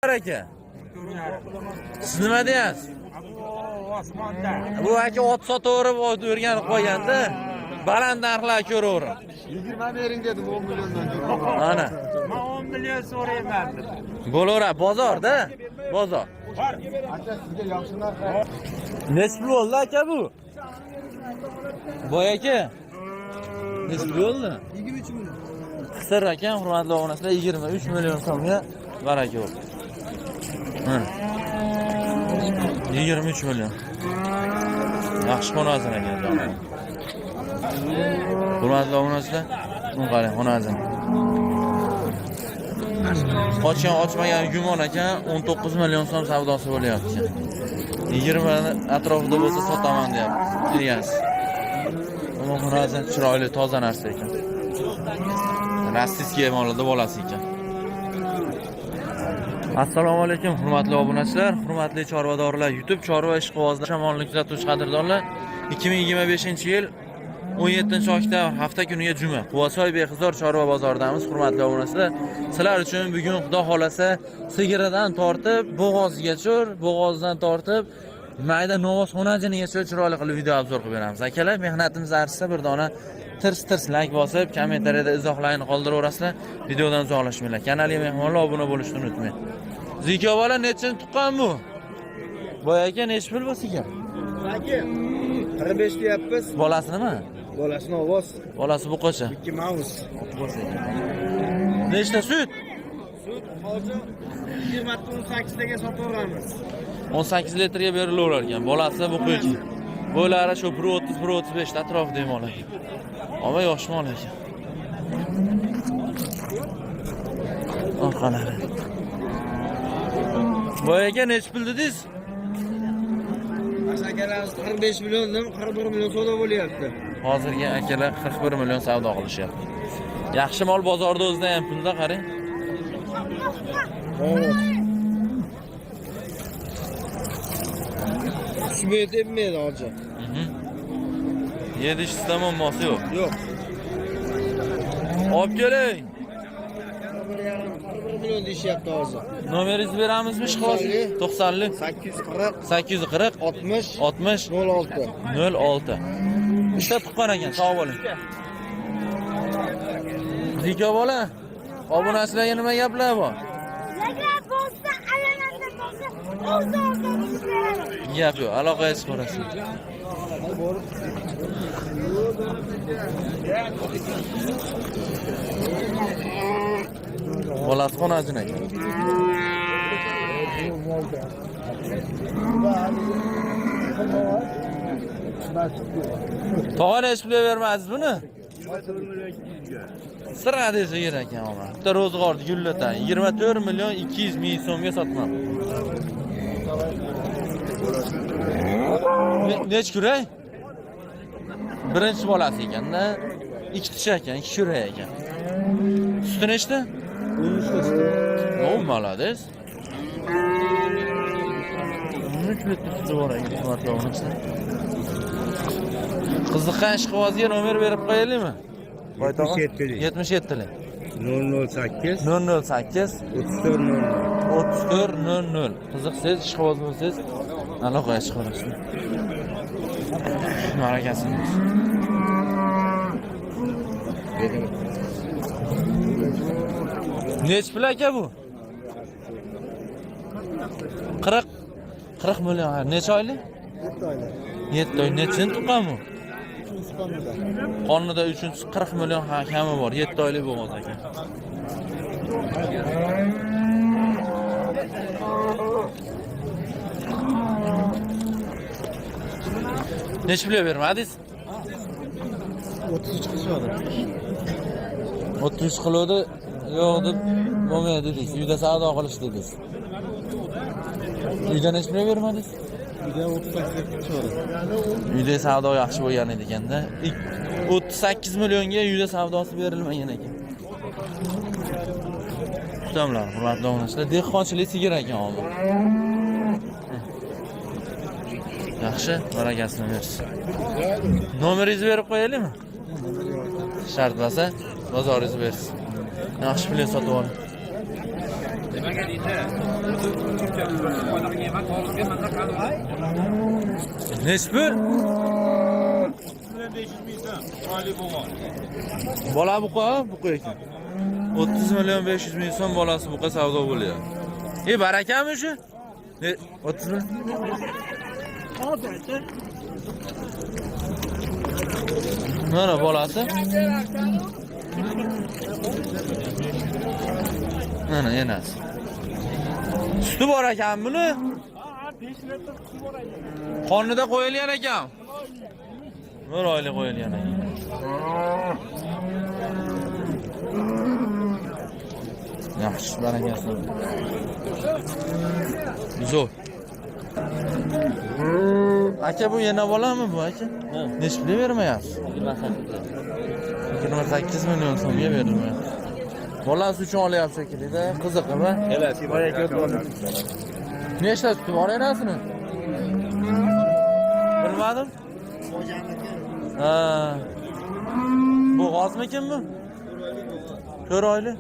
Aka. Siz nima deyapsiz? Osmonda. Bu aka ot sotaverib ot o'rganib qolganda baland narxlar ko'raverib. 20 bering dedim 10 milliondan. Ana. Men 10 million so'rayman. Bo'laveradi bozorda. Bozor. Aka sizga yaxshi narx. Nechi pul bo'ldi aka bu? Boy aka. Nechi pul bo'ldi? 23 million. Qisir ekan, hurmatli obunachilar, 23 million so'mga baraka bo'ldi. Mana. 23 million. Yaxshi xonazin ekan jonim. Hurmatli obunachilar, buni qarang, xonazin. Qochgan, qochmagan gumon ekan, 19 million so'm savdosi bo'lyapti. 20 atrofida bo'lsa sotaman deyapti egasi. Ammo xonazin chiroyli, toza narsa ekan. Rossiyskiy molida bolasi ekan. Assalomu alaykum hurmatli obunachilar, hurmatli chorvadorlar, YouTube chorva ishqibozlar, shamolni kuzatuvchi qadrdonlar. 2025-yil 17 oktyabr hafta kuniga juma. Quvasoy Behizor chorva bozoridamiz, hurmatli obunachilar. Sizlar uchun bugun Xudo xolasa sigiridan tortib bo'g'ozigacha, bo'g'ozdan tortib mayda novvoz xonajinigacha chiroyli qilib video obzor qilib beramiz. Akalar, mehnatimiz arzisa bir dona tirs tirs like bosib, kommentariyada izohlarni qoldiraverasizlar. Videodan uzoqlashmanglar. Kanalga mehmonlar obuna bo'lishni unutmang. Ziko bola nechinchi tuqqan bu? Boy aka nechi pul bu sigir? Aka 45 deyapmiz. Bolasi nima? Bolasini ovoz Bolasi buqacha. 2 maus. Nechta sut? Sut hozir 20.18 taga sotaveramiz. 18 litrga berilaverar ekan. Bolasi buqacha. Bo'ylari shu 1.30 1.35 atrofida mol ekan. Ammo yosh mol ekan. Orqalari. Boy aka nechi pul dedingiz? Akalarimiz 45 milliondan 41 million savdo bo'lyapti. Hozirgi akalar 41 million savdo qilishyapti. Yaxshi mol bozorda o'zida ham pulda qarang. Ovoz. Tushmay tepmaydi hozir. Yedishda muammosi yo'q. Yo'q. Olib keling. 41,5 41 million deyishyapti hozir. Nomeringizni beramizmi ishqiboz? 90 840 840 60 60 06. 06. Uchta tuqqan ekan, sog' bo'ling. Ziko bola, obunachilarga nima gaplar bor? Agar bo'lsa, ayollarda bo'lsa, o'zi o'zi beraman. Gap yo'q, aloqaga chiqaverasiz. Bolasi xonajin ekan. Tog'a nechi pulga bermadingiz buni? Sira desa yer ekan omad. Bitta ro'zg'orni gullatan 24 million 200 ming so'mga sotman. Nechi kurak? Birinchi bolasi ekanda. Ikki tish ekan, ikki kurak ekan. Suti nechta? 13 ta sut. O, молодец. 13 litr suti bor ekan, hurmatli obunachilar. Qiziqqan ishqibozga nomer berib qo'yaylikmi? Boy tog'a? 77 lik. 77 lik. 008 008 34 00. 34 00. Qiziqsangiz, ishqiboz bo'lsangiz, aloqaga chiqaverasiz. Barakasini bersin. Nechi pul aka bu? 40 40 million. Ha, necha oylik? 7 oylik. 7 oy. Nechinchi tuqqan bu? 3 qonida. Qornida 3 40 million ha, kami bor. 7 oylik bo'lgan ekan. Nechi pulga bermadingiz? 33 qilishadi. 33 qiluvdi, yo'q deb bo'lmaydi dedingiz. Uyda savdo qilish dedingiz. Uyda nechi pulga bermadingiz? Uyda 38 qilishadi. Uyda savdo yaxshi bo'lgan edi ekanda. 38 millionga uyda savdosi berilmagan ekan. Tutamlar, hurmatli obunachilar, dehqonchilik sigir ekan hozir. Yaxshi, barakasini bersin. Nomeringizni berib qo'yaylikmi? Shart bo'lsa, bozoringizni bersin. Yaxshi pulga sotib oling. Nechi pul? Bola buqa, buqa ekan. 30 million 500 ming so'm bolasi buqa savdo bo'lyapti. E, barakami shu? Ne 30 million? Mana bolasi. Mana enasi. Suti bor ekan buni? Qornida qo'yilgan ekan. Bir oylik qo'yilgan ekan. Yaxshi, barakasi. Zo'r. Aka, bu yana bolami bu aka? Necha pulga bermayapsiz? 28 million so'mga berilmayapti. Bolasi uchun olyapsiz shekilli-da, qiziqmi? Nechta suti bor enasini? Bilmadim. Ha. Bu g'ozmikin bu? 4 oylik.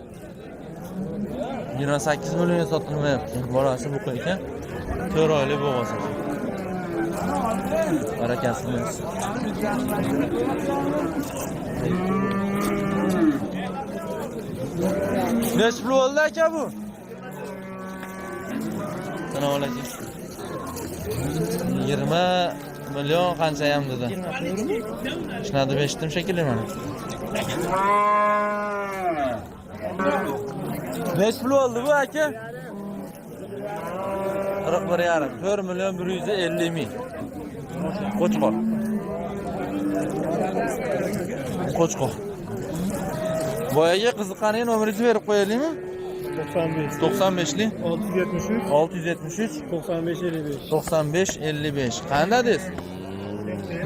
28 millionga sotilmayapti. Bolasi buqa ekan. 4 oylik bo'g'oz ekan. Barakasi bo'lsin. Necha pul bo'ldi aka bu? Assalomu alaykum. 20 million qancha ham dedi. Shuni deb eshitdim shekilli mana. Necha pul bo'ldi bu aka? 41,5. 4 million 150 ming. Qo'chqor. Qo'chqor. Boyaga qiziqqaniga nomeringizni berib qo'yaylikmi? 95 95lik 673 673 95 55. 95 55. Qanday dedingiz?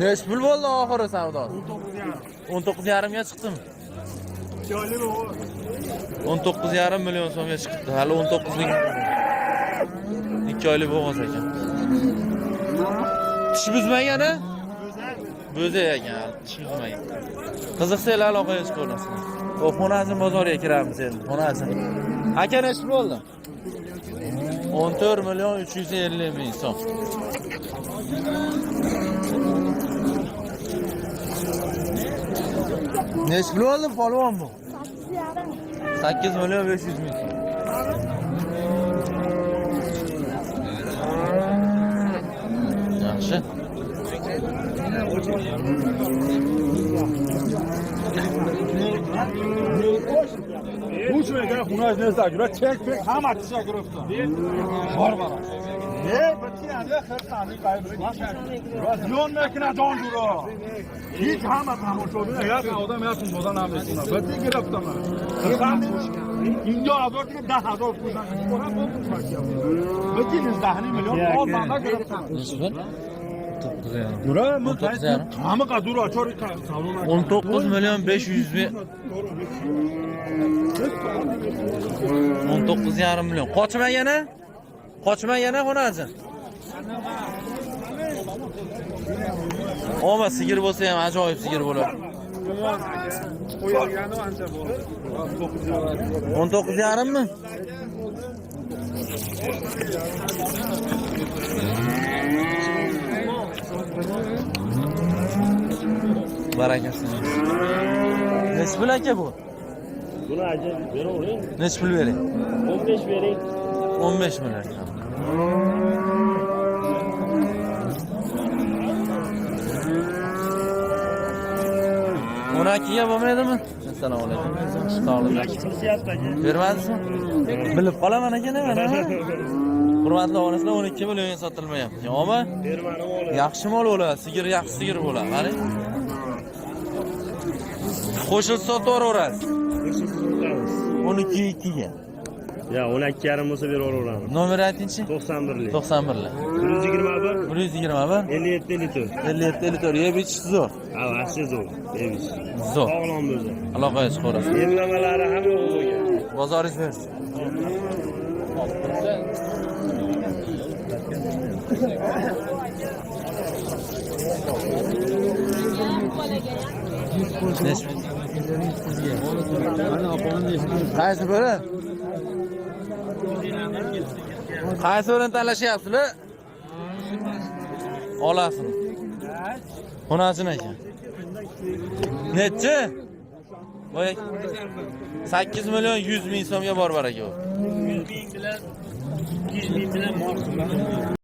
Necha pul bo'ldi oxiri savdosi? 19,5 ga chiqdim. 19,5 million so'mga chiqibdi. Hali 19 lik 2 oylik bo'g'oz ekan. Tish buzmagan a? Bo'zak ekan, hali tish buzmagan. Qiziqsanglar aloqaga chiqaverasizlar. O Xorazm bozoriga kiramiz endi. Xorazm. Aka necha pul bo'ldi? 14 million 350 ming so'm. Necha pul bo'ldi polvon bu? 8 million 500 ming so'm. Yaxshi. Hech mega xunaj nesta gura chek pek hamma tisha girifti. Bor bor. Ne bitti anda xirtani qayb. Ziyon mekna jon jura. Hech hamma tomoshabin ya odam ya dodan ham esuna. Bitti girifti man. Xirtani injo azor ki 10000 puldan ko'ra bu bitti 19 million olmanda girifti. Necha pul? Jura 19,5. Hamma qadura chori 19 million 500 ming. 19,5 million. Qochmagan a? Qochmagan a Xorazm? Oma sigir bo'lsa ham ajoyib sigir bo'ladi. Qo'yilgani ancha bo'ldi. 19,5 mi? Barakasini. Necha pul aka bu? Buni aka beravering. Necha pul bering? 15 bering. 15 million. O'n ikkiga bo'lmaydimi? Assalomu alaykum. Sog'lik. Bermadingizmi? Bilib qolaman aka nima? Hurmatli obunachilar, 12 millionga sotilmayapti. Yo'qmi? Yaxshi mol bo'ladi, sigir yaxshi sigir bo'ladi. Qarang. Qo'shilsa sotaverasiz. 12 2ga. Ya 12,5 bo'lsa beraveramiz. Nomer aytingchi? 91lik. 91lik. 121 121 57 54. 57 54. Yeb ichish zo'r. Ha, vaqti zo'r. Yeb ichish. Zo'r. Sog'lom o'zi. Aloqaga chiqaverasiz. Emlamalari ham yo'q bo'lgan. Bozoringiz bersin. Qaysi biri? Qaysi birini tanlashyapsizlar? Olasini. Xonasini ekan. Nechi? Boya 8 million 100 ming so'mga bor aka u. 100 ming bilan 200 ming bilan mol.